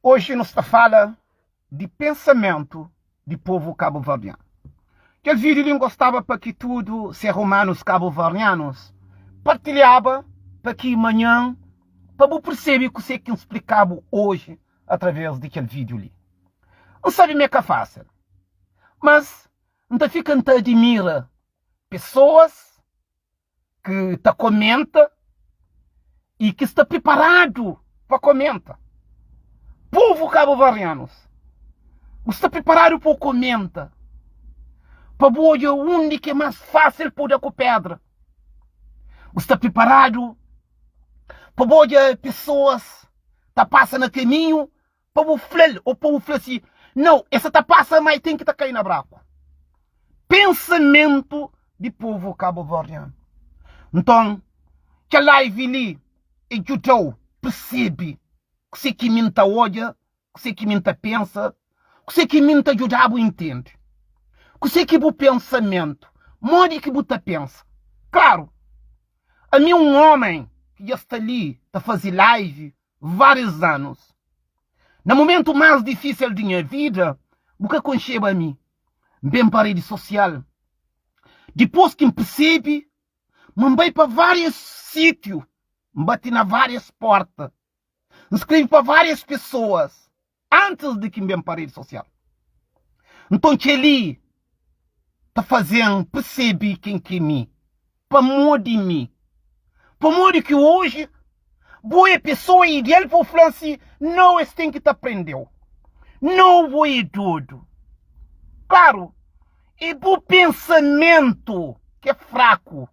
Oji nu sta fala di pensamentu di povu kabuverdianu. Kel vídiu li N gostaba pa ki tudu ser umanus kabuverdianus partilhaba pa ki manhan pa bu persebe kuse ki N splika-bu oji através di kel vídiu li. N sabe ma é ka fásil, mas N ta fika N ta adimira pesoas ki ta komenta i ki sta priparadu pa komenta. Povu kabuverdianus, bu sta priparadu pa bu komenta, pa bu odja undi ki é más fásil pa bu da ku pedra? Bu sta priparadu pa bu odja pesoas ta pasa na kaminhu Pa bu fla-l ô pa bu fla si, Nau, e sa ta pasa má e ten ki ta kai na braku. Pensamentu di povu kabuverdianu. Nton, kel live li e djuda-u persebe kuse ki mi N ta odja, kuse ki mi N ta pensa, kuse ki mi N ta djuda-bu intende. Kuse ki bu pensamentu, modi ki bu ta pensa. Klaru, ami un omen ki dja sta li ta faze live várius anus. Na momentu más difísil di nha vida, bu ka konxeba mi. N ben pa redi sosial. Dipôs ki N persebe ma N bai pa várius sítiu, N bati na várias pórta, N skrebe pa várias pesoas antis di ki N ben pa redi sosial. Nton kel-li ta faze-m persebe ken ki é mi. Pamodi mi? Pamodi ki oji bo é pesoa ideal pa bu fla-m si nau es ten ki ta prende-u? Nau bo é dodu. Klaru, é bu pensamentu ki é fraku.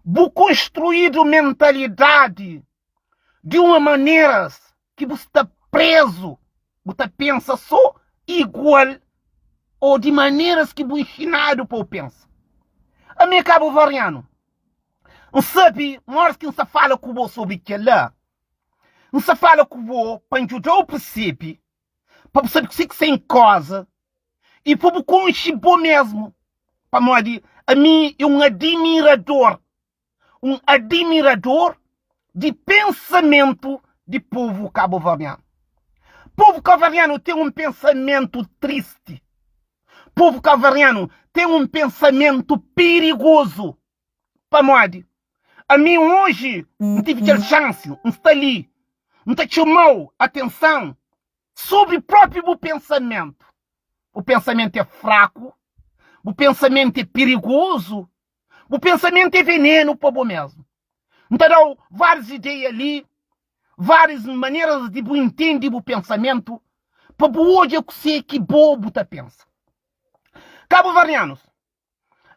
Bu konstruídu mentalidadi di uma maneras ki bu sta prezu, bu ta pensa so igual ou di maneras ki bu inxinadu pa bu pensa. Ami é kabuverdianu, N sabe ma oras ki N sta fala ku bo sobri kela, N sta fala ku bo pa N djuda-u persebe, pa bu sabe kuse ki sta en koza i pa bu konxe bo mesmu, pamodi ami é un adimirador un adimirador di pensamentu di povu kabuverdianu. Povu kabuverdianu ten un pensamentu tristi. Povu kabuverdianu ten un pensamentu pirigozu. Pamodi? Ami oji N tive kel xansi, N sta li, N ta txoma-u atenson sobri propi bu pensamentu. Bu pensamentu é fraku, bu pensamentu é pirigozu, Bu pensamentu é venenu pa bo mesmu. N ta da-u várius ideia li, várius maneras di bu intende bu pensamentu, pa bu odja kusé ki bo bu ta pensa. Kabuverdianus,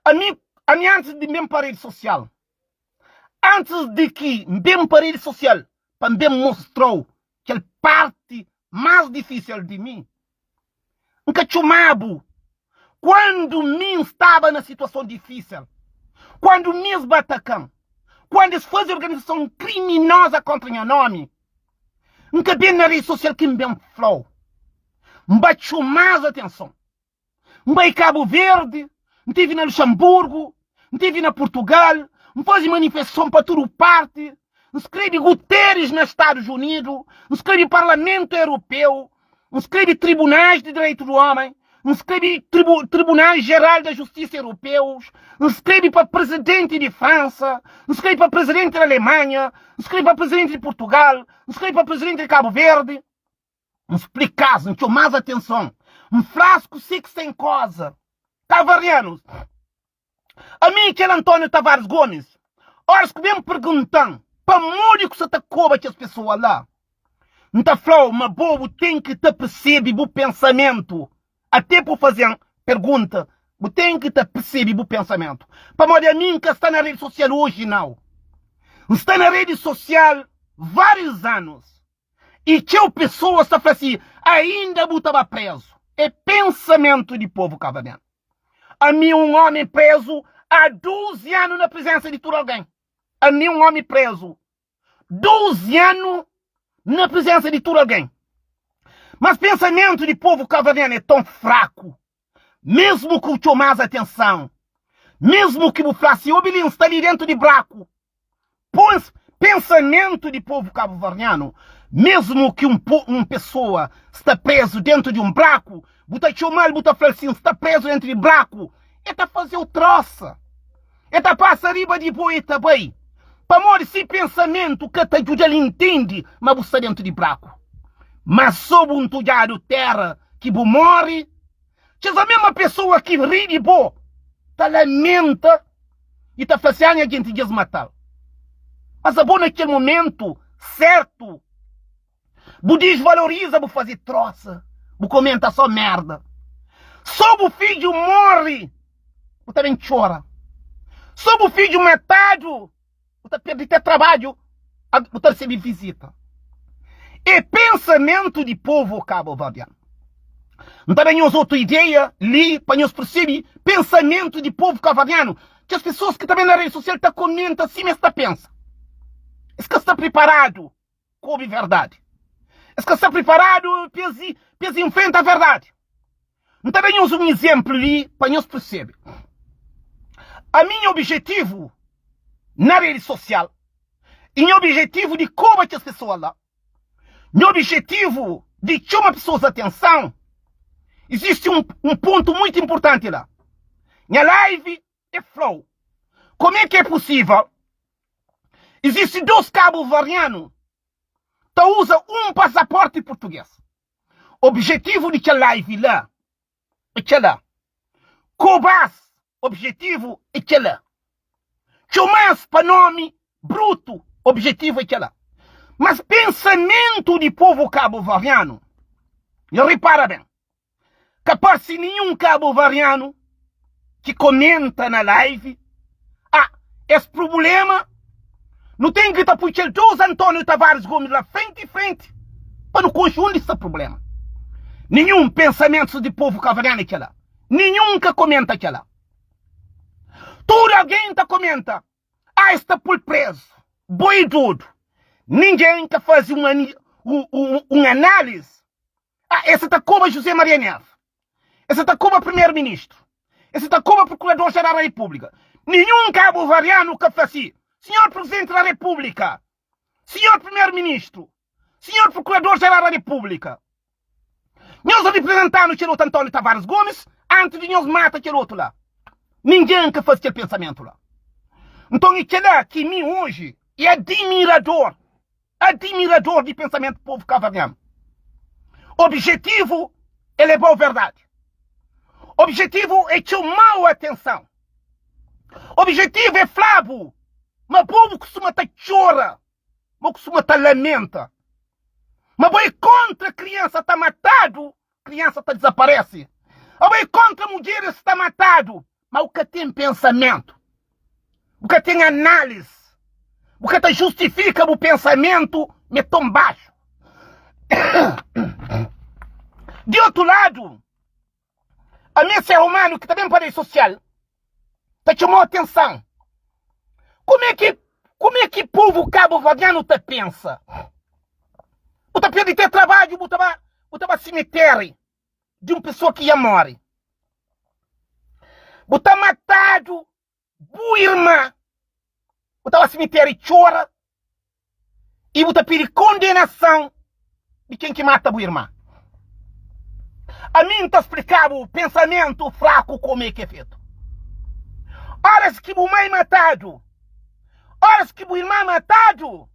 ami, ami antis di N ben pa redi sosial, antis di ki N ben pa redi sosial pa N ben mostra-u kel parti más difísil di mi, N ka txoma-bu kuandu mi N staba na situason difísil, kuandu mi es ba ataka-m, kuandu es faze organizason kriminoza kóntra nha nómi. N ka ben na redi sosial ki N ben fla-u. N ba txoma-s atenson. N bai Kabu Verdi, N tive na Luxanburgu, N tive na Purtugal, N faze manifestason pa tudu parti, N skrebe Guterres na Stadus Unidu, N skrebe Parlamentu Europeu, N skrebe Tribunais di Direitu du Omen, N skrebe tribu, Tribunal Geral da Justisa Europeus, N skrebe pa Presidenti di Fransa, N skrebe pa Presidenti di Alemanha, N skrebe pa Presidenti di Purtugal, N skrebe pa Presidenti di Kabu Verdi. N splika-s, N txoma-s atenson, N fla-s kusé ki sta en koza. Kabuverdianus, ami kel António Tavares Gomes, óras ku ben pergunta-m pamodi ku sa ta koba kes pesoa la, N ta fla-u ma bo bu ten ki ta persebe bu pensamentu ate bu faze-m pergunta, bu ten ki ta persebe bu pensamentu. Pamodi ami N ka sta na redi sosial oji nau. N sta na redi sosial várius anus. I txeu pesoas ta fla si, Ainda bu ta ba prezu. É pensamentu di povu kabuverdianu. Ami un omi prezu há 12 anu na prizensa di tudu algen. Ami un omi prezu 12 anu na prizensa di tudu algen. Mas pensamentu di povu kabuverdianu é ton fraku. Mesmu ku txomas atenson, mesmu ki bu fla si, Obi li, N sta li dentu di braku. Pois, pensamentu di povu kabuverdianu. Mesmu ki un un pesoa sta prezu dentu di un braku, bu ta txoma-l bu ta fla-l si N sta prezu dentu di braku, e ta faze-u trosa. E ta pasa riba di bo e ta bai. Pamodi si pensamentu ka ta djuda-l intende ma bu sta dentu di braku. Má so bu ntudjadu tera ki bu móre, Kes mema pesoa ki ri di bo ta lamenta i ta fla si, Ah, nha genti, dja es mata-l. Mas abo na kel momentu sertu, bu disvaloriza, bu faze trosa, bu komenta so merda. So bu fidju morri, bu ta ben txora. So bu fidju matadu, Bu ta perde te trabadju, bu ta resebe vizita. É pensamentu di povu kabuverdianu. N ta da nhos otu ideia li pa nhos persebe pensamentu di povu kabuverdianu. Kes pesoas ki ta ben na redi sosial ta komenta sima es ta pensa. Es ka sta priparadu ku obi verdadi. Es ka sta priparadu pa es pa es infrenta verdadi. N ta da nhos un izénplu li pa nhos persebe. Ami nha obijetivu na redi sosial i nha obijetivu di koba kes pesoa la, nha obijetivu di txoma pesoas atenson, izisti un un pontu muitu inpurtanti la. Nha live é fla-u kome ki é pusível izisti dos kabuverdianu ta uza un pasaporti purtugês. Objetivu di kel live la é kela. Kobas objetivu é kela. Txomas pa nomi brutu objetivu é kela. Mas pensamentu di povu kabuverdianu, ripara ben, Ka parse ninhun kabuverdianu ki komenta na live, Ah, es prubulema nu ten ki ta pui kel 2 Antonio Tavares Gomes la frenti frenti pa nu konxe undi sta prubulema. Ninhun pensamentus di povu kabuverdianu é kela. Ninhun ka komenta kela. Tudu algen ta komenta, Ah, es ta pul prezu. Bo é dodu. Ningen ka faze un análise Ah, es sa ta koba José Maria Neves. Es sa ta koba Primeru-Ministru. Es sa ta koba Prokurador-Jeral da Repúblika. Ninhun kabu-verdianu ka fla si, Sinhor Presidenti da Repúblika, Sinhor Primeru-Ministru, Sinhor Prokurador-Jeral da Repúblika, nhos reprezenta-nu kel otu António Tavares Gomes antis di nhos mata kel otu la. Ningen ka faze kel pensamentu la. Nton, e kel-la ki mi oji e adimirador Admirador di pensamentu povu kavernianu. Objetivu é lebau verdadi. Objetivu é txomau atenson. Objetivu é fla-bu ma bo bu kustuma ta txora, bo kustuma ta lamenta, ma bo é kontra kriansa ta matadu Kriansa ta dizaparese. Abo é kontra mudjeres sta matadu. Ma bu ka ten pensamentu. Bu ka ten analis. Bu ka ta justifika bu pensamentu ma é ton baxu. Di otu ladu, ami é ser umanu ki ta ben pa redi sosial ta txoma atenson. Kume ki kume ki povu kabuverdianu ta pensa? Bu ta perde te trabadju, bu ta ba bu ta ba simiteri di un pesoa ki dja more. Bu ta matadu bu irma, bu ta ba simiteri txora i bu ta pidi kondenason di ken ki mata bu irma. Ami N ta splika-bu pensamentu fraku kome ki é fetu. Óras ki bu mai matadu, óras ki bu irma matadu,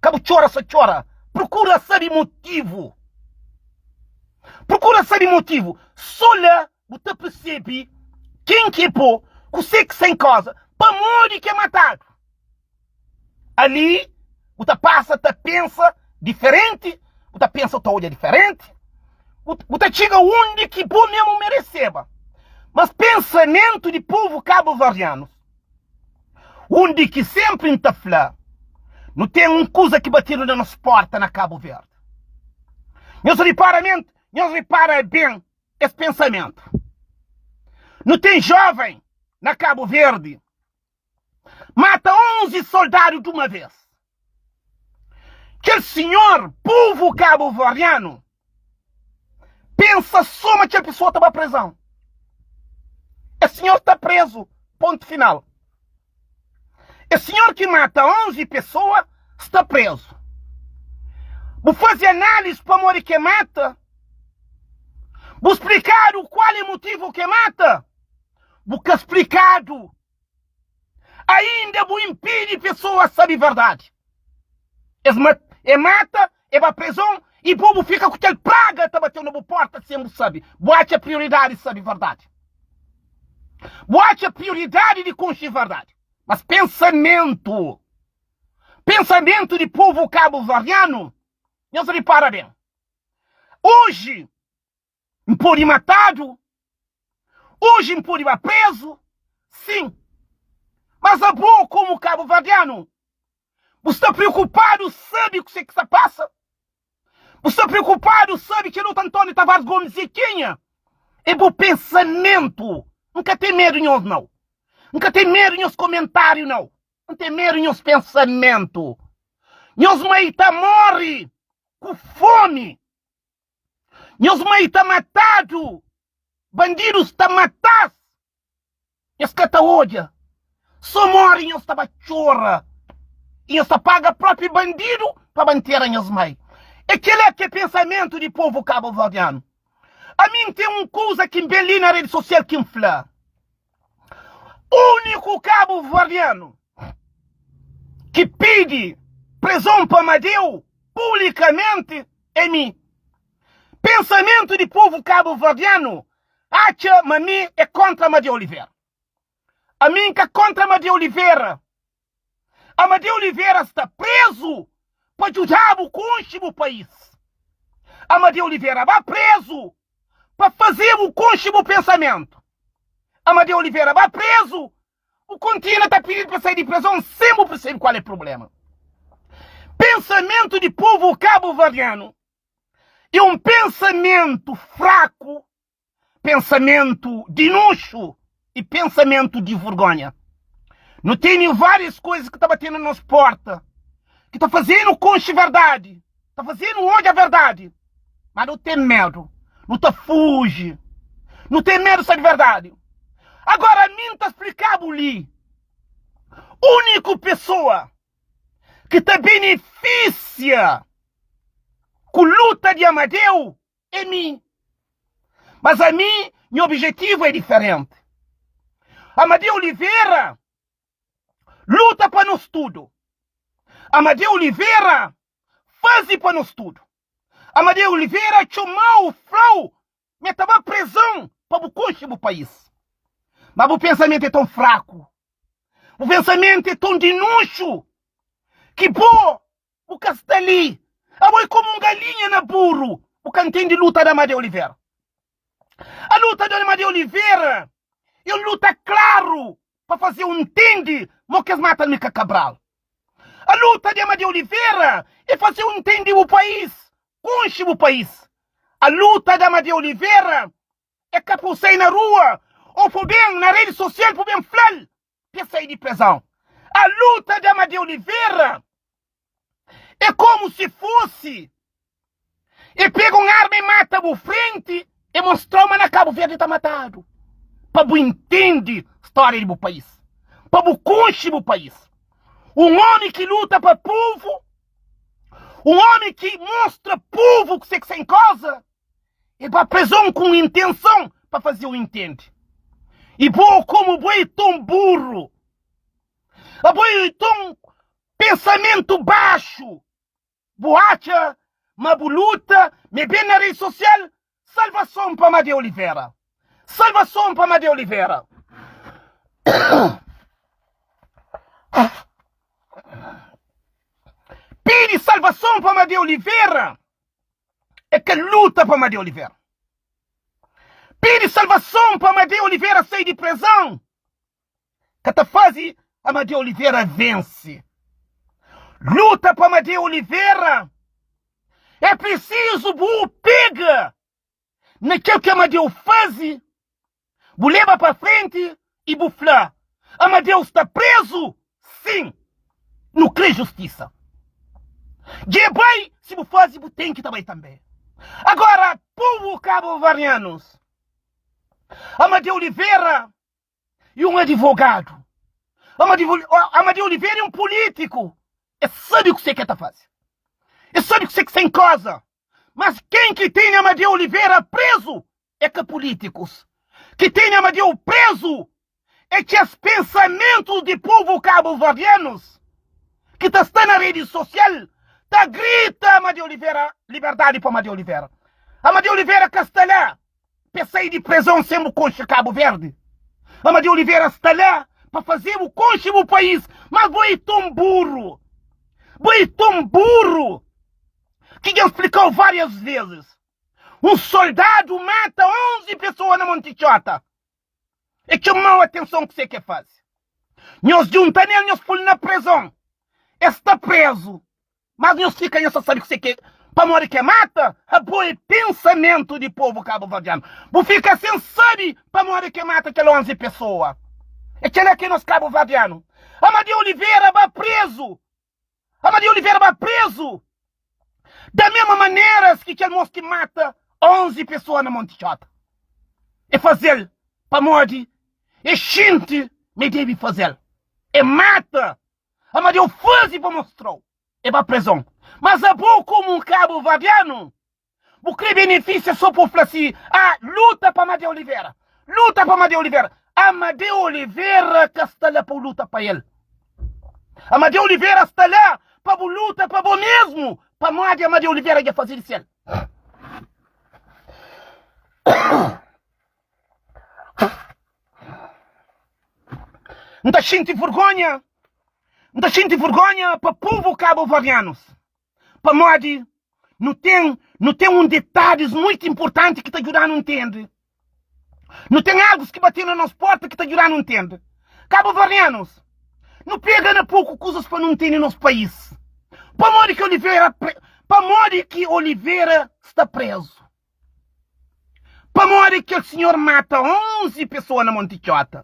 ka bu txora so txora, prokura sabe motivu. Prokura sabe motivu. So la Bu ta persebe ken ki é bo, kuse ki sta en koza, pamodi ki é matadu. Ali bu ta pasa ta pensa diferenti, bu ta pensa bu ta odja diferenti, bu ta txiga undi ki bo mesmu mereseba. Mas pensamentu di povu kabuverdianus, undi ki sempri N ta fla, nu ten un kuza ki batedu na nos porta na Kabu Verdi. Nhos ripara, nhos ripara ben es pensamentu. Nu ten joven na Kabu Verdi mata 11 soldadu di uma vez. Kel sinhor, povu kabuverdianu, pensa so ma kel pesoa ta ba prezon. Es sinhor ta prezu, pontu final. Es sinhor ki mata 11 pesoa sta prezu. Bu faze análise pamodi ke mata? Bu splikadu kual é motivu ke mata? Bu ka splikadu. Ainda bu inpidi pesoas sabe verdadi. Es ma e mata, e ba prezon i bo bu fika ku kel praga ta bateu na bu porta sen bu sabe. Bu atxa prioridadi sabe verdadi. Bu atxa prioridadi di konxe verdadi. Mas pensamentu, pensamentu di povu kabuverdianu, nhos ripara ben, oji N pode matadu, oji N pode ba prezu, sin. Mas abo, komu kabuverdianu, bu sta preokupadu sabe kuse ki sta pasa? Bu sta preokupadu sabe kel otu António Tavares Gomes é kenha? É bu pensamentu. N ka ten medu nhos nau. N ka ten medu nhos komentáriu nau. N ten medu nhos pensamentu. Nhos mai ta móre ku fómi. Nhos mai ta matadu, bandidus ta matas, nhos ka ta odja, so mori nhos ta ba txora i nhos ta paga propi bandidu pa ba ntera nhos mai. É kela ki é pensamentu di povu kabuverdianu. Ami N ten un kuza ki N ben li na redi sosial ki N fla. Úniku kabuverdianu ki pidi prezon pa Amadeu publikamenti é mi. Pensamentu di povu kabuverdianu atxa ma mi é kontra Amadeu Olivera. Ami N ka kontra Amadeu Olivera. Amadeu Olivera sta prezu pa djuda-bu konxe bu país. Amadeu Olivera ba prezu pa faze-bu konxe bu pensamentu. Amadeu Olivera ba prezu, bu kontinua ta pidi-l pa sai di prezon sen bu persebe kual é prublema. Pensamentu di povu kabuverdianu é un pensamentu fraku pensamentu di nuxu i pensamentu di vergonha. Nu tene várias coisas ki ta bate na nos porta, ki ta faze-nu konxe verdadi, ta faze-nu odja verdadi, ma nu ten medu, nu ta fuji, nu ten medu sabe verdadi. Agora ami N ta splika-bu li, úniku pesoa ki ta benefisia ku luta di Amadeu É mi. Mas ami, nha objetivu é diferenti. Amadeu Oliveira luta pa nos tudu. Amadeu Oliveira faze pa nos tudu. Amadeu Oliveira txomau, flau ma el ta ba prezon pa bu konxe bu país. Ma bu pensamentu é ton fraku, bu pensamentu é ton di nuxu ki bo Bu ka sta li. Abo é komu un galinha na buru. Bu ka ntende luta di Amadeu Olivera. A luta di Amadeu Olivera é un luta klaru pa faze-u ntende mo kes mata Amilcar Cabral. A luta di Amadeu Olivera é faze-u ntende bu país, konxe bu país. A luta di Amadeu Olivera é ka pa-u sai na rua ou pa-u ben na redi sosial pa-u ben fla-l P'e sai di prezon. A luta di Amadeu Oliveira é komu si fosi e pega un arma e mata bu frenti e mostrau ma na Kabu Verdi ta matadu. Pa bu intendi stória di bu país. Pa bu konxe bu país. Un omi ki luta pa povu, un omi ki mostra povu kuse ki sen koza. E ba prezon ku un intenson pa faze-u intende. I bo, komu bo é ton burru, abo é ton pensamentu baxu, bu atxa ma bu luta ma é ben na redi sosial? Salvason pa Amadeu Olivera! Salvason pa Amadeu Olivera! Pidi salvason pa Amadeu Olivera! É ka luta pa Amadeu Olivera pidi salvason pa Amadeu Olivera sai di prezon ka ta fazi Amadeu Olivera vense. Luta pa Amadeu Olivera é prisizu bu pega na kel ki Amadeu fazi Bu leba pa frenti i bu fla, Amadeu sta prezu? Sin! Nu kre justisa. Dje bai, si bu fazi bu ten ki ta bai tanbe. Agora, povu kabuverdianus, Amadeu Olivera e un advogadu. Amadeu Olivera e un pulitiku. E sabi kuse ke ta fazi. E sabe kuse ki sta en koza. Mas ken ki tene Amadeu Oliveira prezu é ka pulítikus. Ki tene Amadeu prezu é kes pensamentus di povu kabuverdianus ki ta sta na redi sosial ta grita Amadeu Oliveira, liberdadi pa Amadeu Oliveira. Amadeu Oliveira ka sta la pa e sai di prezon sen bu konxe Kabu Verdi. Amadeu Oliveira sta la pa faze-bu konxe bu país, mas bo é ton burru, bo é ton burru ki dja N splika-u várias vezes. Un soldadu mata 11 pesoa na Monti Txota. E txoma-u atenson kuse ke faze. Nhos djunta nel, nhos pul na prezon. E sta prezu, mas nhos fika nhos ta sabe kuse ke pamodi ke mata. Abo e pensamentu di povu kabuverdianu. Bu fika sen sabe pamodi ke mata kel 11 pesoa. E kela ke nos kabuverdianu. Amadeu Oliveira ba prezu. Amadeu Oliveira ba prezu da mesma maneras ki kel mos ki mata 11 pessoa na Monte Txota. E fazel pamodi e xinti ma e debe fazel. E mata. Amadeu faze pa mostrau. E ba prezon. Mas abo komu un kabuverdianu Bu kre benefisia so po fla si ah luta pa Amadeu Olivera luta pa Amadeu Olivera Amadeu Olivera ka sta la pa bu luta pa el Amadeu Olivera sta la pa bu luta pa bo mesmu pamodi Amadeu Olivera dja faze di sel. N ta xinti vergonha N ta xinti vergonha pa povu kabuverdianus. Pamodi nu ten nu ten un detalhis muitu inpurtanti ki ta djuda-nu ntende. Nu ten algus ki bate na nos porta ki ta djuda-nu ntende. Kabuverdianus, nu pega na poku kuzas pa nu ntende nos país. Pamodi ki Olivera pamodi ki Olivera sta prezu? Pamodi kel sinhor mata 11 pesoa na Monte Txota?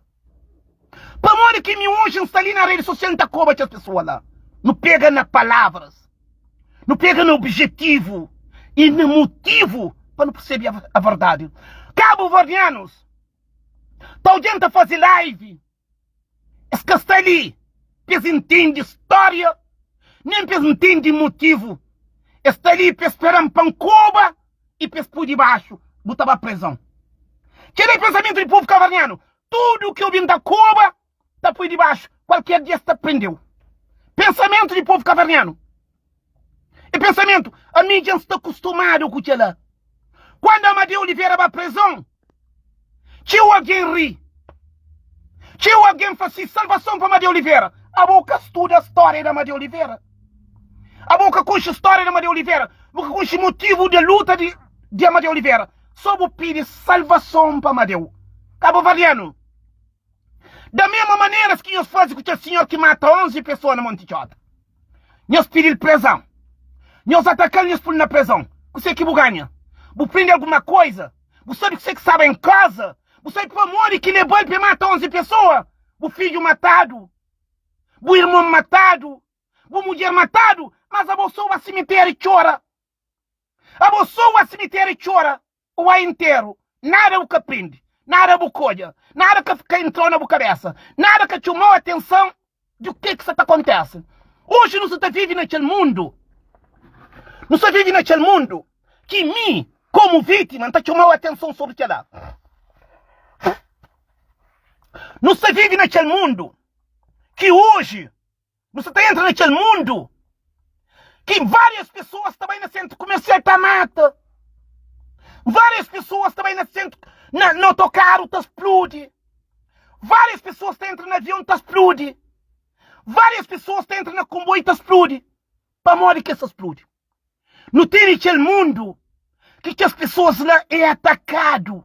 Pamodi ki mi oji N sta li na redi sosial N ta koba kes pesoa la? Nu pega na palavras, nu pega na objetivu i na motivu pa nu persebe a verdadi. Kabuverdianus, ta algen ta faze live Es ka sta li pa es intende stória, nen pa es ntende motivu. Es sta li pa es spera-m pa N koba i pa es pui dibaxu, bu ta ba prezon. Kel-li é pensamentu di povu kavernianu. Tudu ki obi N ta koba, ta pui dibaxu, kualker dia es ta prende-u. Pensamentu di povu kavernianu. É pensamentu, ami dja N sta kustumadu ku kel-la. Kuandu Amadeu Olivera ba prezon, txeu algen ri. Txeu algen fla si, salvason pa Amadeu Olivera. Abo ka studa stória di Amadeu Olivera. Abo ka konxe stória di Amadeu Olivera. Bu ka konxe motivu di luta di, di Amadeu Olivera. Só bu pidi salvason pa Amadeu. Kabuverdianu, da mesma maneras ki nhos faze ku kel sinhor ki mata 11 pesoa na Monti Txota. Nhos pidi-l prezon. Nhos ataka-l, nhos pô-l na prezon. Kuse ki bu ganha? Bu prende alguma koiza? Bu sabe kuse ki staba en kaza? Bu sabe pamodi ki leba-l pa e mata 11 pesoa? Bu fidju matadu, bu irmon matadu, bu mudjer matadu, mas abo so ba simiteriu txora. Abo so ba simiteriu txora. Ua interu, nada bu ka prende, nada bu ka odja, nada ka ka entrau na bu kabesa, nada ka txomau atenson di ke ki sa ta kontese. Oji nu sa ta vive na kel mundu, nu sa vive na kel mundu ki mi komu vitima N ta txomau atenson sobri kela. Nu sa vive na kel mundu ki oji Nu sta ta entra na kel mundu ki várias pesoas ta bai na sentru kumersial ta mata, várias pesoas ta bai na sentru na, na otokaru ta spludi, várias pesoas ta entra na avion ta spludi, várias pesoas ta entra na konboi ta spludi. Pamodi ki es ta spludi? Nu tene kel mundu ki kes pesoas la é atakadu.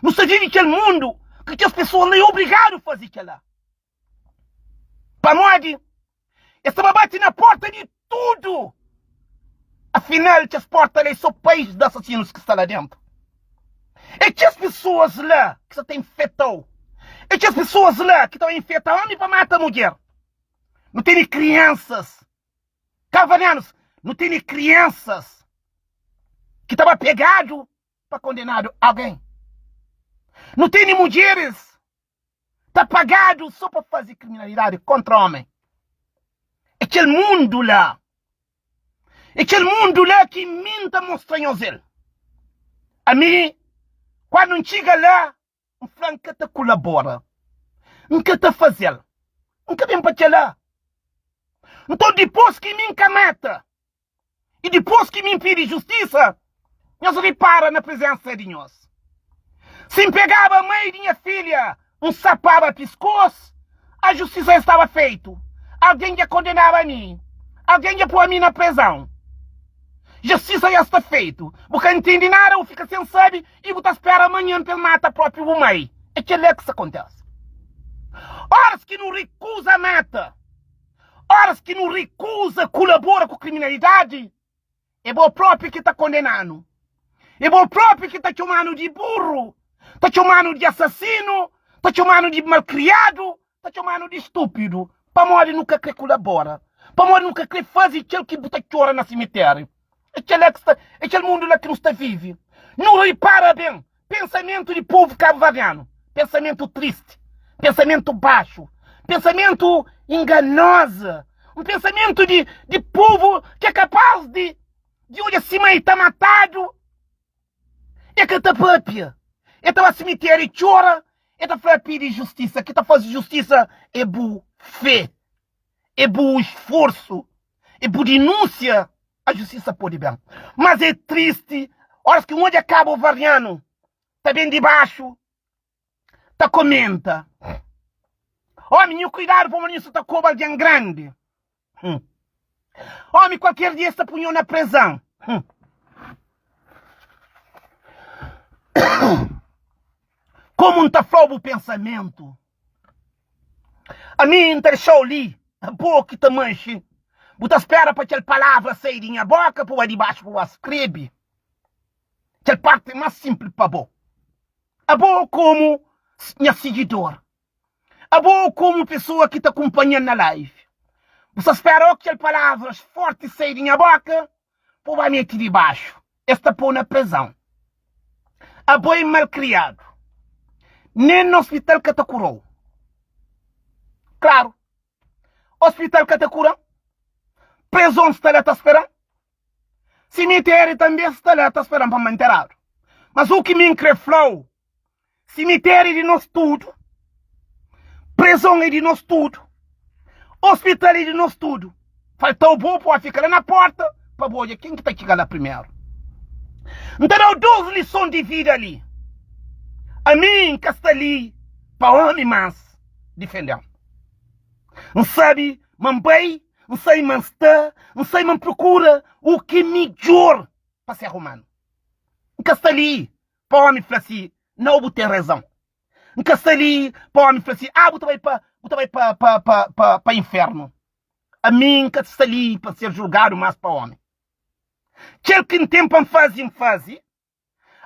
Nu sta vive kel mundu ki kes pesoas la é obrigadu faze kela. Pamodi es sta ba bate na porta di tudu. Afinal, kes porta la é so pais di asasinus ki sta la dentu. É kes pesoas la ki sta ta infeta-u. É kes pesoas la ki ta ba infeta omi pa mata mudjer. Nu tene kriansas, kavalhanus, nu tene kriansas ki ta ba pegadu pa kondenadu algen. Nu tene mudjeris ta pagadu so pa faze kriminalidadi kontra omi. É kel mundu la. É kel mundu la ki mi N ta mostra nhos el. Ami, kandu N txiga la, N fla N ka ta kulabora, N ka ta faze-l, N ka ben pa kel-la. Nton, dipôs ki mi N ka mata i dipôs ki mi N pidi justisa, nhos ripara na prezénsa di nhos. Si N pegaba mai di nha filha, N sapaba piskôs, a justisa dja staba feitu, algen dja kondenaba mi, algen dja pô mi na prezon. Justisa dja sta feitu. Bu ka ntende nada, bu fika sen sabe i bu ta spera manhan pa el mata própi bu mai. É kel-la ki sta kontise. Óras ki nu rikuza mata, óras ki nu rikuza kulabora ku kriminalidadi, É bo própi ki ta kondena-nu. É bo própi ki ta txoma-nu di burru, ta txoma-nu di asasinu, ta txoma-nu di malkriadu, ta txoma-nu di stúpidu, pamodi nu ka kre kulabora, pamodi nu ka kre faze kel ki bu ta txora na simitériu. É kel-la ki sta, é kel mundu la ki nu sta vive. Nu ripara ben, Pensamentu di povu kabuverdianu, pensamentu tristi, pensamentu baxu, pensamentu inganoza, un pensamentu di, di povu ki é kapaz di, di odja si mai ta matadu, e ka ta papia, e ta ba simiteriu e txora, e ta fla pidi justisa, ki ta fazi justisa é bu fé. É bu sforsu, é bu dinúnsia, a justisa pode ben. Mas é tristi óras ki un odja kabuverdianu ta ben di baxu ta komenta, Ómi, nhu kuidadu pamodi nhu sta ta koba algen grandi. Ómi, kualker dia es ta pui nho na prezan. Komu N ta fla-u bu pensamentu? Ami N ta dexa-u li, bo ki ta manxe. Bu ta spera pa kel palavra sai di nha boka pa ba dibaxu pa ba skrebe kel parti más sinplis pa bo. Abo komu nha sigidor, abo komu pesoa ki ta kunpanha-m na live, bu sta spera o kel palavras forti sai di nha boka pa ba mete dibaxu. Es ta pô-u na prezon. Abo é malkriadu. Nen na ospital ka ta kura-u. Klaru, ospital ka ta kura-m. Prezon sta la ta spera-m. Simitéri tanbê sta la ta spera-m pa N ba nteradu. Mas u ki mi N krê fla-u, Simitéri é di nos tudu, prezon é di nos tudu, ospital é di nos tudu. Falta-u bo pa fika la na porta pa bo odja ken ki ta txiga la primeru. N ta da-u dos lison di vida li. Ami N ka sta li pa omi mas difende-m. N sabe ma N bai, N sabe ma N sta, N sabe ma N prokura u ki midjor pa ser umanu. N ka sta li Pa omi fla si, Nau bu ten rezon. N ka sta li pa omi fla si, Ah bu ta bai pa bu ta bai pa pa pa pa pa infernu. Ami N ka sta li pa ser julgadu mas pa omi. Kel ki N ten pa N fazi, N fazi.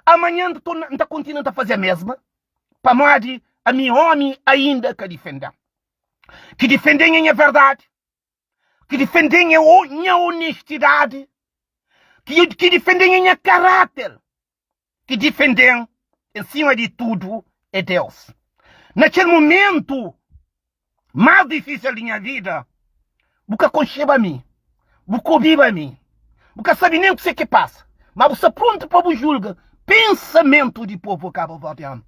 Amanha N ta torna N ta kontinua ta fazi a mesma, pamodi ami omi ainda ka difenden. Ki difenden é nha verdadi. Ki difenden é nha onestidadi. Ki ki difenden é nha karáter. Ki difenden en sima di tudu é Deus. Na kel mumentu más difísil di nha vida, bu ka konxeba mi, bu ka obiba mi, bu ka sabe nen kuzê ki pasa, má bu sta prontu pa bu julga pensamentu di povu kabuverdianu.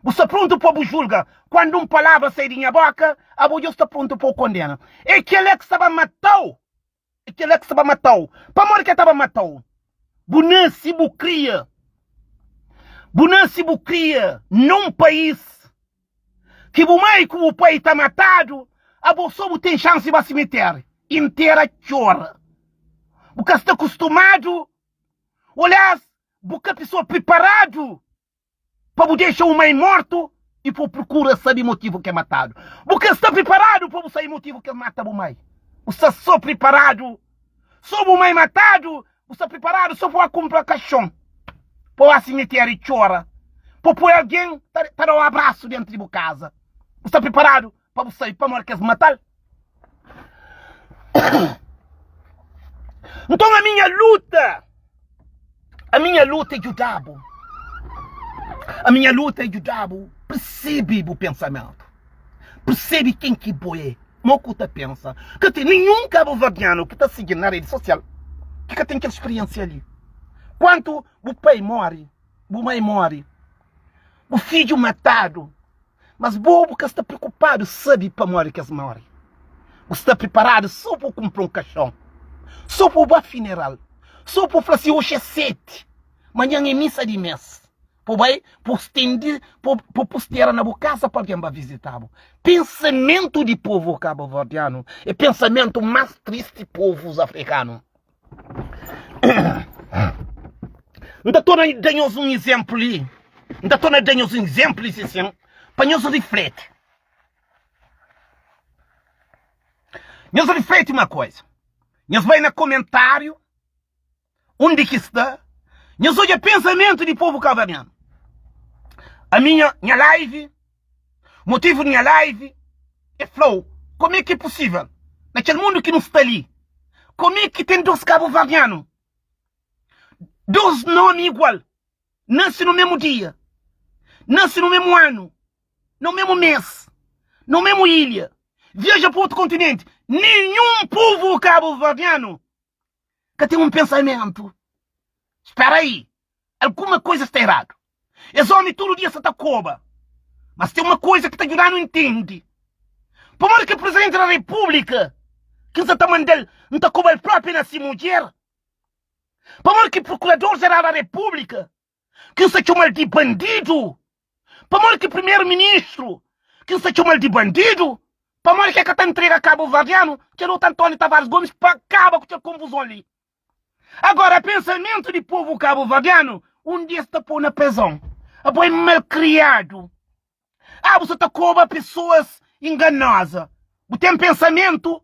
Bu sta prontu pa bu julga kandu un palavra sai di nha bóka, abo dja bu sta prontu pa bu kondena. É kel-la ki sta ba mata-u. É kel-la ki sta ba mata-u. Pamodi ki el ta ba mata-u? Bu nase bu kria. Bu nase bu kria nun país ki bu mai ku bu pai ta matadu, abo so bu ten xansi ba simitéri intera txora. Bu ka sta kustumadu, olhas bu ka pisoa priparadu. Pa bu dexa un mai mortu i pa bu prokura sabe motivu ke matadu. Bu ka sta priparadu pa bu sabe motivu ke mata bu mai. Bu sta so priparadu so bu mai matadu, bu sta priparadu so pa bu kunpra kaxon, pa bu ba simiteriu i txora, pa bu poi algen ta dau abrasu dentru di bu kaza. Bu sta priparadu pa bu sabe pamodi kes matal. Nton a minha luta, a minha luta é djuda-bu. A minha luta é djuda-bu persebe bu pensamentu. Persebe ken ki bo é, mo ku ta pensa. Ka ten ninhun kabuverdianu ki ta sigi-m na redi sosial. ki ka ten kel spiriensia li. Kuantu bu pai móre, bu mai móre, bu fidju matadu, mas bo bu ka sta preokupadu sabe pamodi ki es móre. Bu sta priparadu sô pa bu kunpra un kaxon, sô pa bu ba funeral, sô pa bu fla si oxi é seti, manhan é misa di mês. Pa bu bai, pa bu stendi, pa bu pustera na bu kasa pa algen ba vizita-bu. Pensamentu di povu kabuverdianu é pensamentu más tristi povus afrikanu. N ta torna da nhos un izénplu li, N ta torna da nhos un izénplu li sin, pa nhos rifleti. Nhos rifleti uma koza. Nhos bai na komentáriu. Undi ki sta? Nhos odja pensamentu di povu kabuverdianu. Ami nha nha live, motivu di nha live é fla-u kome ki é pusível na kel mundu ki nu sta li, kome ki ten dos kabuverdianu, dos nomi igual, nase no memu dia, nase no memu anu, no memu mes, no memu ilha, viaja pa otu kontinenti, ninhun povu kabuverdianu ka ten un pensamentu. Spera aí, alguma koisa sta eradu. Es omi tudu dia sa ta koba, mas ten uma koisa ki ta djuda-nu intende. Pamodi ki Presidenti da Repúblika ki N sa ta manda-l, N ta koba-l propi na si mudjer? Pamodi ki Prokurador-Jeral da Repúblika ki N sa txoma-l di bandidu? Pamodi ki Primeru-Ministru ki N sa txoma-l di bandidu? Pamodi ki el ka ta ntrega kabuverdianu kel otu António Tavares Gomes pa kaba ku kel konfuzon li? Agora, pensamentu di povu kabuverdianu un di es ta pô na prezon. Abo é malkriadu. Ah, bu sa ta koba pesoas inganoza. Bu ten pensamentu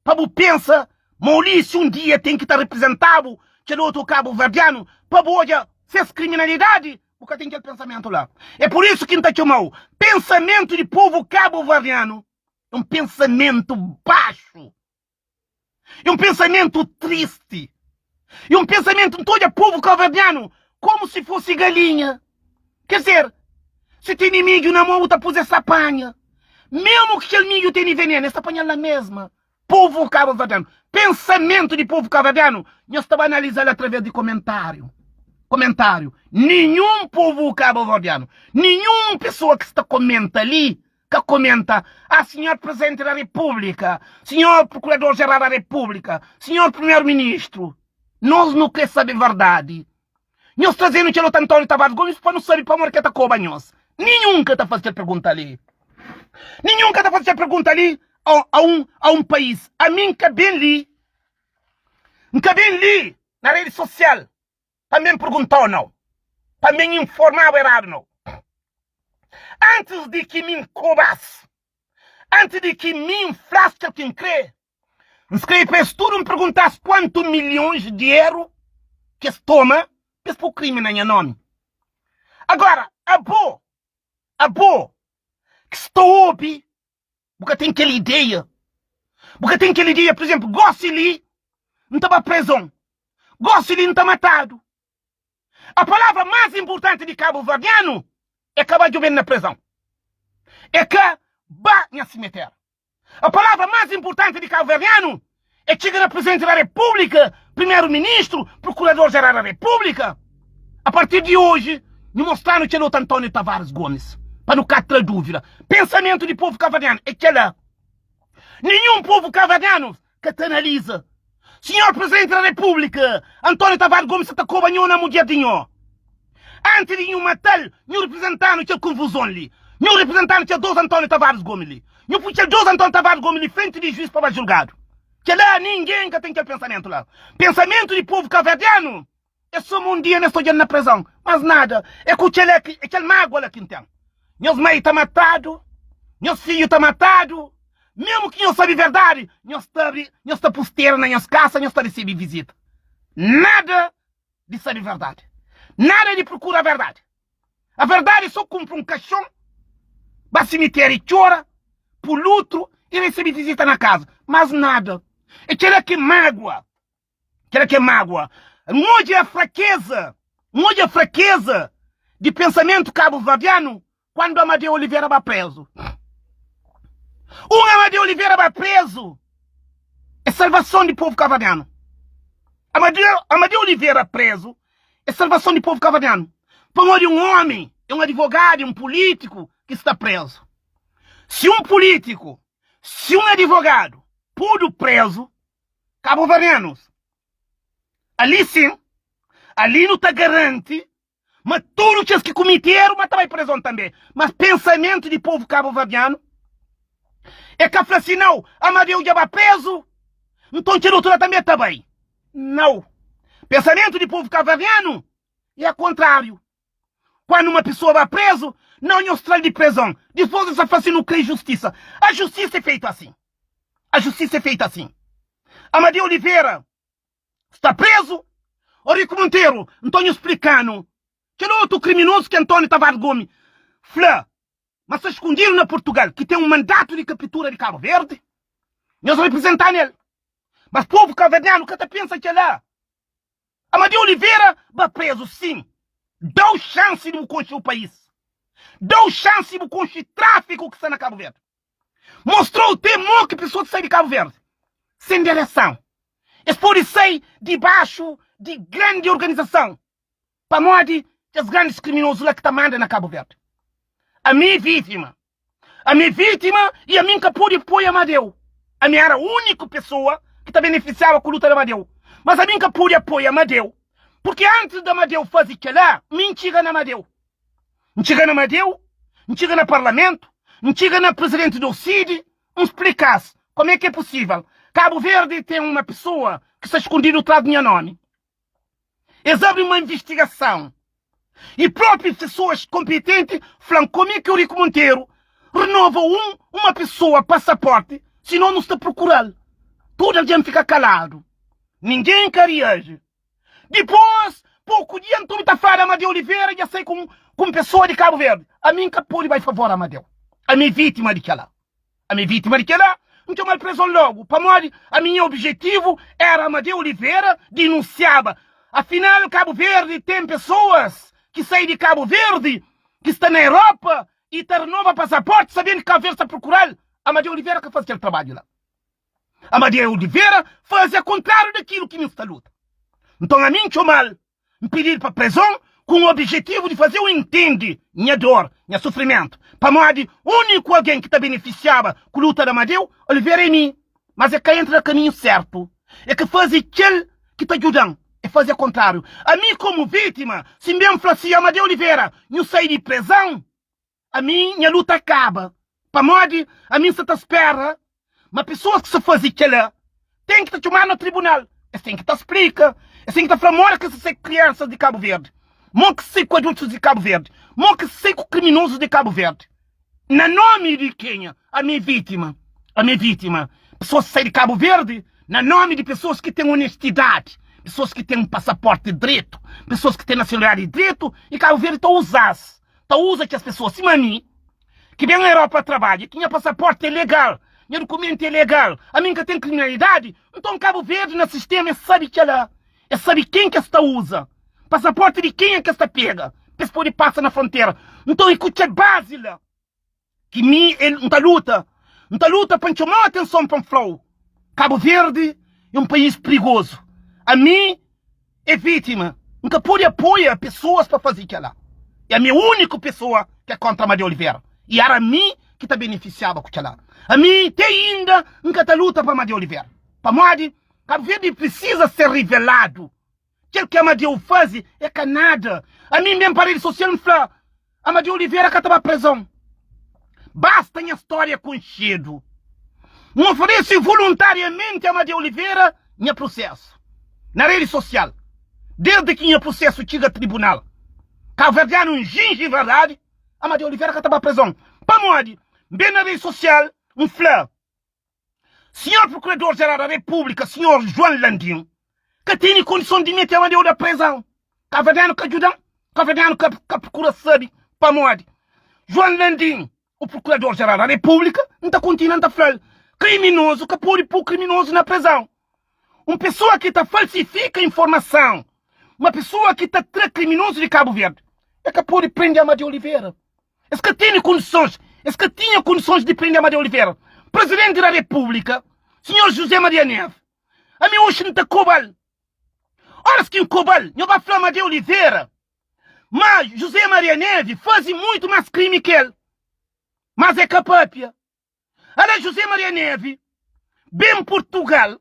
pa bu pensa ma Ulisses un dia ten ki ta reprezenta-bu kel otu kabuverdianu pa bu odja ses kriminalidadi? Bu ka ten kel pensamentu la. É pur isu ki N ta txoma-u pensamentu di povu kabuverdianu é un pensamentu baxu. É un pensamentu tristi. É un pensamentu, N ta odja povu kabuverdianu komu si fosi galinha. Ker dizer, si tene midju na mon, bu ta pus es ta panha. Memu ki kel midju tene venenu, es ta panha-l na mesma. Povu kabuverdianu, pensamentu di povu kabuverdianu, nhos ta ba analiza-l atraves di komentariu. Komentariu. Ninhun povu kabuverdianu, ninhun pesoa ki sta komenta li, ka komenta, Ah, sinhor Presidenti da Repúblika, sinhor Prokurador Jeral da Repúblika, sinhor Primeru Ministru, nos nu kre sabe verdadi. Nhos traze-nu kel otu António Tavares Gomes pa nu sabe pamodi ki el ta koba nhos. Ninhun ka ta faze kel pergunta li. Ninhun ka ta faze kel pergunta li a, a un, a un país. Ami N ka ben li, N ka ben li na redi sosial pa N ben pergunta-u nau, pa N ben informa-bu eradu nau. Antis di ki mi N koba-s, antis di ki mi N fla-s kel ki N kre, N skrebe pa es tudu, N pergunta-s kuantu milhons di eru ki es toma pa es pô krimi na nha nómi. Agora, abo, abo ki sta obi, bu ka ten kel ideia. Bu ka ten kel ideia, pur izénplu, gósi li N ta ba prezon, gósi li N ta matadu. A palavra más inpurtanti di kabuverdianu é ka ba djobe-m na prezon, é ka ba nha simetéru. A palavra más inpurtanti di kabuverdianu é txiga na Presidenti da Repúblika, Primeru Ministru, Prokurador Jeral da Repúblika. A partir di oji, nhu mostra-nu kel otu António Tavares Gomes, pa nu ka tra dúvida. Pensamentu di povu kabuverdianu é kel-la. Ninhun povu kabuverdianu ka ta analiza. Sinhor Presidenti da Repúblika, António Tavares Gomes sa ta koba nho na mudjer di nho. Antis di nhu mata-l, nhu reprezenta-nu kel konfuzon li. Nhu reprezenta-nu kel dos António Tavares Gomes li. Nhu pui kel dos António Tavares Gomes li frenti di juiz pa ba julgadu. Kel-la, ningen ka ten kel pensamentu la. Pensamentu di povu kabuverdianu É suma un dia nes ta odja-m na prezon, mas nada. É ku kel-la ki, é kel mágua la ki N ten. Nhos mai ta matadu, nhos fidju ta matadu. Mésmu ki nhos sabe verdadi, nhos ta abri, nhos ta pustera na nhos kasa, nhos ta resebe vizita. Nada di sabe verdadi. Nada di prokura verdadi. A verdadi é so kunpra un kaxon, ba simitériu i txora pu lutru i resebe vizita na kaza. Mas nada. É kel-la ki mágua. Kel-la ki é mágua. N odja frakeza, N odja frakeza di pensamentu kabuverdianu kuandu Amadeu Oliveira ba prezu. Un Amadeu Oliveira ba prezu é salvason di povu kabuverdianu. Amadeu Oliveira prezu é salvason di povu kaverdianu. Pamodi un omi é un adivogadu, é un pulítiku ki sta prezu. Si un pulítiku, si un adivogadu pudu prezu, kabuverdianus, ali sin, ali nu ta garanti ma tudu kes ki kumiti eru ma ta bai prezon tanbe. Mas pensamentu di povu kabuverdianu é ka fla si nau, Amadeu dja ba prezu, nton kel otu la tanbe ta bai. Nau. Pensamentu di povu kabuverdianu é akontráriu. Kuandu uma pesoa ba prezu, nau nhos tra-l di prezon. Dipôs es ta fla si nu kre justisa. A justisa é feitu asin. A justisa é feita asin. Amadeu Oliveira sta prezu. Orico Monteiro, nton nhu splika-nu kel otu kriminozu ki António Tavares Gomes fla ma sta skundidu na Portugal ki ten un mandatu di kapitura di Kabu Verdi. Nhos riprizenta-nu el. Mas povu kabuverdianu ka ta pensa kel-la. Amadeu Oliveira ba prezu sim. Dau xansi di bu konxe o país. Dau xansi di bu konxe tráfiku ki sta na Kabu Verdi. Mostrou te mo ki pessoa ta sai di Kabu Verdi sem direção. Es pode sai dibaxu di grandi organização pamodi kes grandis kriminozu la ki ta manda na Kabu Verdi. Ami vítima. Ami é vítima i ami N ka pode apoia Amadeu. Ami éra úniku pesoa ki ta benefisiaba ku luta di Amadeu. Mas ami N ka pode apoia Amadeu, purki antis di Amadeu faze kel-la, mi N txiga na Amadeu. N txiga na Amadeu, N txiga na Parlamentu, N txiga na Prizidenti di OCIDE, N splika-s kome ki é pusível Kabu Verdi ten uma pesoa ki sta skundidu tras di nha nómi. Es abri uma invistigason i propi pesoas konpetenti fla-m kome ki Eurico Monteiro renova un uma pesoa pasaporti si no nu sta prokura-l. Tudu algen fika kaladu. Ningen ka riaji. Dipos, poku dia N ta fladu Amadeu Oliveira dja sai ku un pesoa di Kabu Verdi. Ami N ka pode bai favor Amadeu. Ami é vitima di kela. Ami é vítima di kel-la, N txoma-l prezon lógu, pamodi ami nha obijetivu éra Amadeu Oliveira dinunsiaba. Afinal, Kabu Verdi ten pesoas ki sai di Kabu Verdi ki sta na Europa i ta renova pasaporti sabendu ki Kabu Verdi sta prokura-l. Amadeu Oliveira ka faze kel trabadju la. Amadeu Oliveira faze akontráriu di kilu ki mi sta luta. Nton ami N txoma-l N pidi-l pa prezon ku un obijetivu di faze-u intende nha dor, nha sufrimentu, pamodi úniku algen ki ta benefisiaba ku luta di Amadeu Olivera é mi. Mas e ka entra na kaminhu sértu. E ka faze kel ki ta djuda-m, e faze akontráriu. Ami, komu vítima, si N ben fla si, Amadeu Olivera, nhu sai di prezon, Ami nha luta kaba pamodi ami nsa ta spera ma pesoas ki sa fazi kela ten ki ta txomadu na tribunal, es ten ki ta splika, es ten ki ta fla modi ki sa sai ku kriansas di Kabu Verdi, mo ki sai ku adultus di Kabu Verdi, mo ki sai ku kriminozus di Kabu Verdi. Na nomi di kenha? Ami é vitima, ami é vitima. Pesoas ki sai di Kabu Verdi na nomi di pesoas ki ten onestidadi, pesoas ki ten pasaporti dretu, pesoas ki ten nasionalidadi dretu i Kabu Verdi ta uza-s. ta uza kes pesoa sima mi ki ben Europa trabadja, ki nha pasaporti é legal, nha dukumenti é legal, ami N ka ten kriminalidadi, nton Kabu Verdi na sistema es sabe kela, es sabe ken ki es ta uza, pasaporti di kenha ki es ta pega pa es pode pasa na frontera. Nton e ku kel bazi la ki mi N ta luta, N ta luta pa N txoma-u atenson pa N fla-u, Kabu Verdi é un país prigozu, ami é vítima, N ka pode apoia pesoas pa faze kela, e ami é úniku pesoa ki é kontra Amadeu Olivera, e era ami ki ta benefisiaba ku kela, ami te inda N ka ta luta pa Amadeu Olivera, pamodi Kabu Verdi prisiza ser riveladu. Kel ki Amadeu faze é ka nada. Ami N ben pa redi sosial N fla, Amadeu Oliveira ka ta ba prezon. Basta nha stória konxedu. N oferese voluntariamenti Amadeu Oliveira nha prusesu na redi sosial. Desdi ki nha prusesu txiga tribunal, Kabuverdianu N jingi verdadi, Amadeu Oliveira ka ta ba prezon. Pamodi? N ben na redi sosial N fla. Sinhor Procurador Geral da República, Sinhor João Landim, ka tene kondison di mete Amadeu na prezão. Kaverdianu ka djuda-m, kaverdianu ka, ka prokura sabe pamodi. João Landim, o Procurador Geral da República, N ta kontinua N ta fla-l, kriminozu ka pode pô kriminozu na prezão. Un pesoa ki ta falsifika informason, uma pesoa ki ta tra kriminozu di Kabu Verdi, e ka pode prende Amadeu Oliveira. Es ka tene kondisons, es ka tinha kondisons di prende Amadeu Oliveira, Presidenti da Repúblika, Sinhor José Maria Neves. Ami oxi N ta koba-l. Óras ki N koba-l, nho ba fla Amadeu Olivera ma José Maria Neves faze muitu más krimi ki el. Mas é ka papia. Ala José Maria Neves ben Purtugal,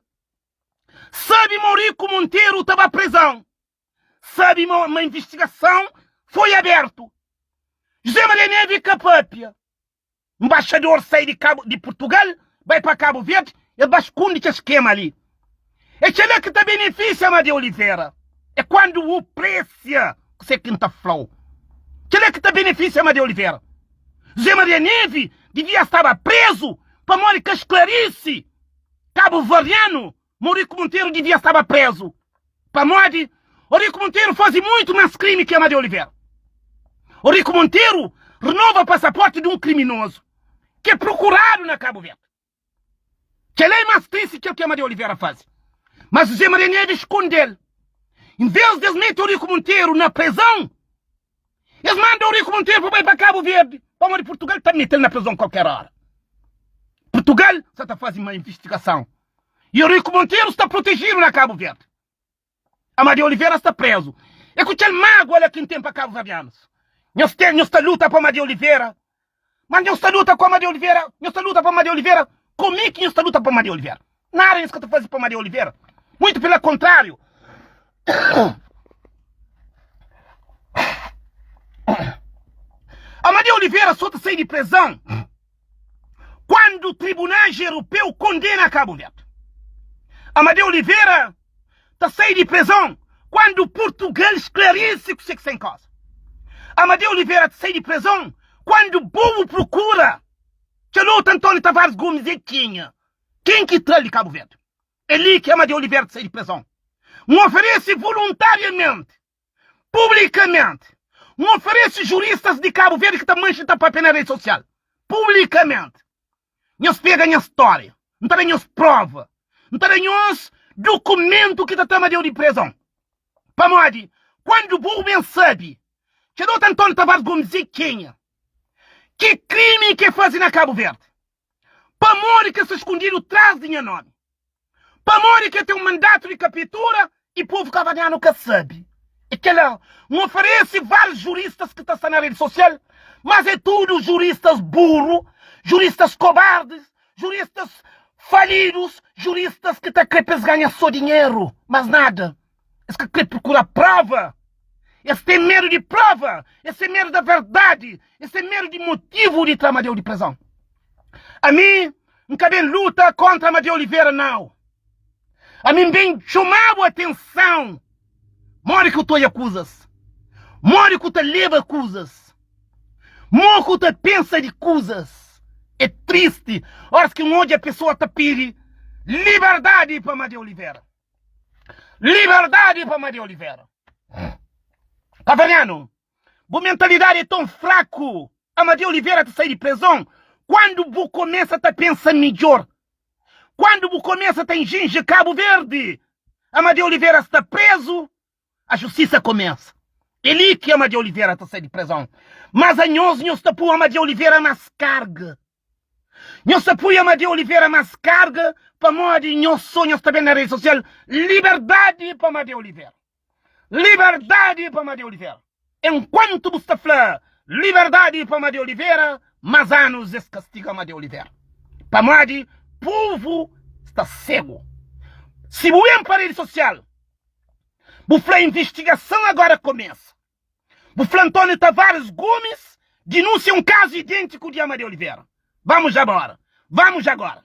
sabe ma Eurico Monteiro ta ba prezão, sabe ma ma investigação foi aberto. José Maria Neves ka papia. Embaixador sai di Cabo di Purtugal bai pa Cabo Verde, el ba skunde kel skema li. É kela ki ta benefisia Amadeu Oliveira. É kuandu bu presia kuse ki N ta fla-u. Kela ki ta benefisia Amadeu Oliveira. José Maria Neve divia staba prezu pamodi ka sklarise kabuverdianu ma Eurico Monteiro divia staba prezu pamodi Eurico Monteiro faze muitu mas krimi ki Amadeu Oliveira. Eurico Monteiro renova pasaporti di un kriminozu ki é prokuradu na Kabu Verdi. Kel-la é más tristi kel ki Amadeu Oliveira faze. Mas José Maria Neves skonde-l. En vês di es mete Eurico Monteiro na prezon, es manda Eurico Monteiro pa bai pa Kabu Verdi, pamodi Purtugal ta mete-l na prezon kualker óra. Purtugal sa ta faze ma invistigason y Eurico Monteiro sta protejidu na Kabu Verdi. Amadeu Oliveira sta prezu. É ku kel mágua la ki N ten pa kabuverdianus. Nhos ten, nhos ta luta pa Amadeu Oliveira, ma nhos ta luta ku Amadeu Oliveira, nhos ta luta pa Amadeu Oliveira, ku mi ki nhos ta luta pa Amadeu Oliveira? Nada nhos ka ta faze pa Amadeu Oliveira. Muito pela kontráriu. Amadeu Oliveira só ta sai di prezão kuandu tribunais europeu kondena Kabu Verdi. Amadeu Oliveira ta sai di prezon kuandu Purtugal sklarise kuse ki sta en koza. Amadeu Oliveira ta sai di prezon kuandu bu prokura kel otu António Tavares Gomes é kenha? Ken ki tra-l di Kabu Verdi? É li ki Amadeu Oliveira ta sai di prezon. N oferese voluntariamenti, publikamenti, N oferese juristas di Kabu Verdi ki ta manxe ta papia na redi sosial, publikamenti. Nhos pega nha stória, N ta da nhos prova, N ta da nhos dukumentu ki ta tra Amadeu di prezon. Pamodi, kuandu bu ben sabe ke Dotor António Tavares Gomes é kenha, ki krimi ki e faze na Kabu Verdi, pamodi ki e sta skundidu tras di nha nomi, Pamodi ki el ten un mandatu di kapitura i povu kabuverdianu ka sabe? É kel-la, N oferese várius juristas ki ta sta na redi sosial, mas é tudu juristas buru, juristas kobardis, juristas falidus, juristas ki ta kre pa es ganha so dinheru, mas nada. Es ka kre prokura prova. Es ten medu di prova, es ten medu da verdadi, es ten medu di motivu di tra Amadeu di prezon. Ami N ka ben luta kontra Amadeu Olivera nau. Ami N ben txoma-bu atenson modi ki u ta odja kuzas, modi ki u ta leba kuzas, mo ki u ta pensa di kuzas. É tristi óras ki N odja pesoa ta pidi liberdadi pa Amadeu Olivera. Liberdadi pa Amadeu Olivera. Kavernianu, bu mentalidadi é ton fraku. Amadeu Olivera ta sai di prezon kuandu bu kumesa ta pensa midjor. Kuandu bu kumesa ta injinji Kabu Verdi. Amadeu Olivera sta prezu, a justisa kumesa. É li ki Amadeu Olivera ta sai di prezon. Mas anhos, nhos ta pui Amadeu Olivera mas karga. Nhos ta pui Amadeu Olivera mas karga pamodi nhos so nhos ta ben na redi sosial liberdadi pa Amadeu Olivera. Liberdadi pa Amadeu Olivera. Enkuantu bu sta fla liberdadi pa Amadeu Olivera, mas anus es kastiga Amadeu Olivera. Pamodi povu sta segu. Si bu ben pa redi sosial bu fla investigason agora kumesa. Bu fla António Tavares Gomes dinúnsia un kazu idêntiku di Amadeu Olivera. Vamos agora. Vamos agora.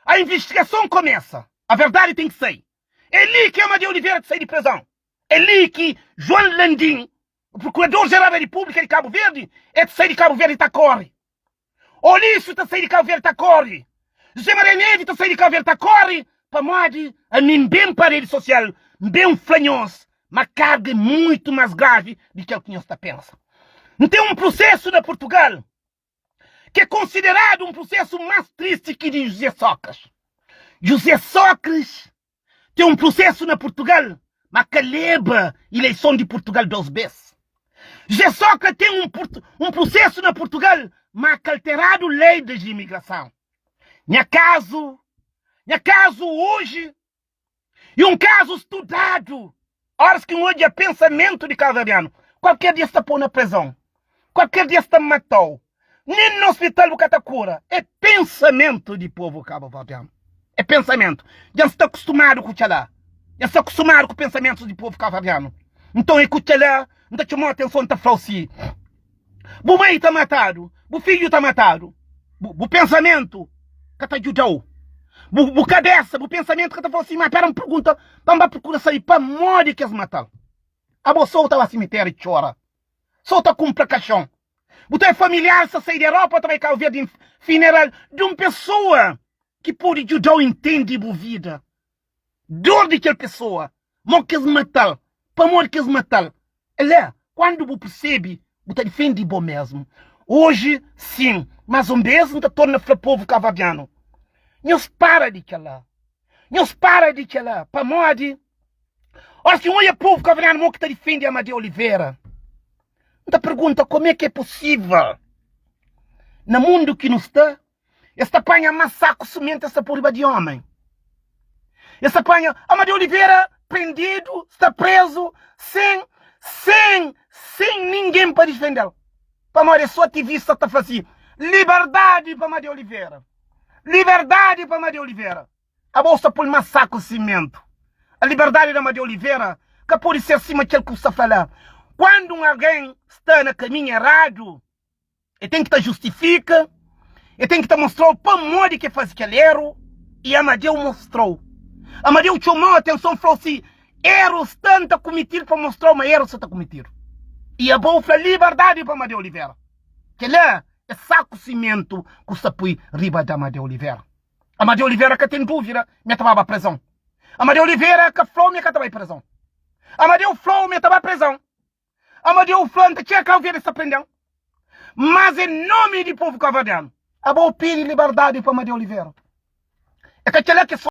A investigason kumesa. A verdadi ten ki sai. É li ki Amadeu Oliveira ta sai di prezon. É li ki João Landim, o Procurador-Geral da República di Kabu Verdi, é ta sai di Kabu Verdi ta kore. Olício ta sai di Kabu Verdi ta kore. José Maria Neves ta sai di Kabu Verdi ta kore pamodi ami N ben pa redi sosial, N ben fla nhos ma karga é muitu más gravi di kel ki nhos ta pensa. N ten un prusesu na Purtugal ki é konsideradu un prusesu más tristi ki di José Sócrates. José Sócrates ten un prusesu na Purtugal, ma ka leba ileison di Purtugal dos bes. José Sócrates ten un, un prusesu na Purtugal, ma ka alteradu lei di imigrason. Nha kazu, nha kazu oji e un kazu studadu. Óras ki N odja pensamentu di kabuverdianu, kualker di es ta pô-u na prezon, kualker di es ta mata-u, nen na ospital bu ka ta kura. É pensamentu di povu kabuverdianu. É pensamentu. Dja N sta kustumadu ku kel-la. Dja N sta kustumadu ku pensamentus di povu kabuverdianu. Nton, é ku kel-la N ta txoma-u atenson, N ta fla-u si, Bu mai ta matadu, bu fidju ta matadu, bu pensamentu ka ta djuda-u. Bu, bu kabésa, bu pensamentu ka ta fla-u si, ma pera, N pergunta pa N ba prokura sabe pamodi ki es mata-l. Abo so bu ta ba simitéri txora, so bu ta kunpra kaxon. Bu ta familiaris ta sai di Europa ta bai Kabu Verdi funeral di un pesoa ki pode djuda-u intende bu vida. Dor di kel pesoa, mo ki es mata-l, pamodi ki es mata-l. El é, kuandu bu persebe, bu ta difende bo mesmu. Oji, sin, mas un bes N ta torna fla povu kabuverdianu, nhos para di kel-la. Nhos para di kel-la, pamodi óras ki N odja povu kabuverdianu mo ki ta difende Amadeu Olivera, N ta pergunta kome ki é posível na mundu ki nu sta, Es ta panha ma saku simenti es ta pô riba di omen. Es ta panha Amadeu Oliveira prendidu, sta prezu sen sen sen ningen pa difendel. Pamodi es so ativista ta fla si, liberdadi pa Amadeu Oliveira! Liberdadi pa Amadeu Oliveira! Abo sta poi ma saku simentu. A liberdadi di Amadeu Oliveira ka pode ser sima kel ki bu sta fla la. Kuandu un algen sta na kaminhu eradu, E ten ki ta justifika, e ten ki ta mostrau pamodi ki e faze kel eru, i Amadeu mostrau. Amadeu txomau atenson, flau si eru sta N ta kumitidu pa mostrau ma eru sa ta kumitidu. I abo fla liberdadi pa Amadeu Olivera. Kela é saku simentu ku sta pui riba di Amadeu Olivera. Amadeu Olivera ka ten duvida ma e ta baba prezon. Amadeu Olivera ka flau ma e ka ta bai prezon. Amadeu flau ma e ta ba prezon. Amadeu fla, N ta txega Cabo Verde sta prende-m. Mas em nome di povo cabo-verdiano, abo pidi liberdade pa Amadeu Oliveira. É ka kela ki é só.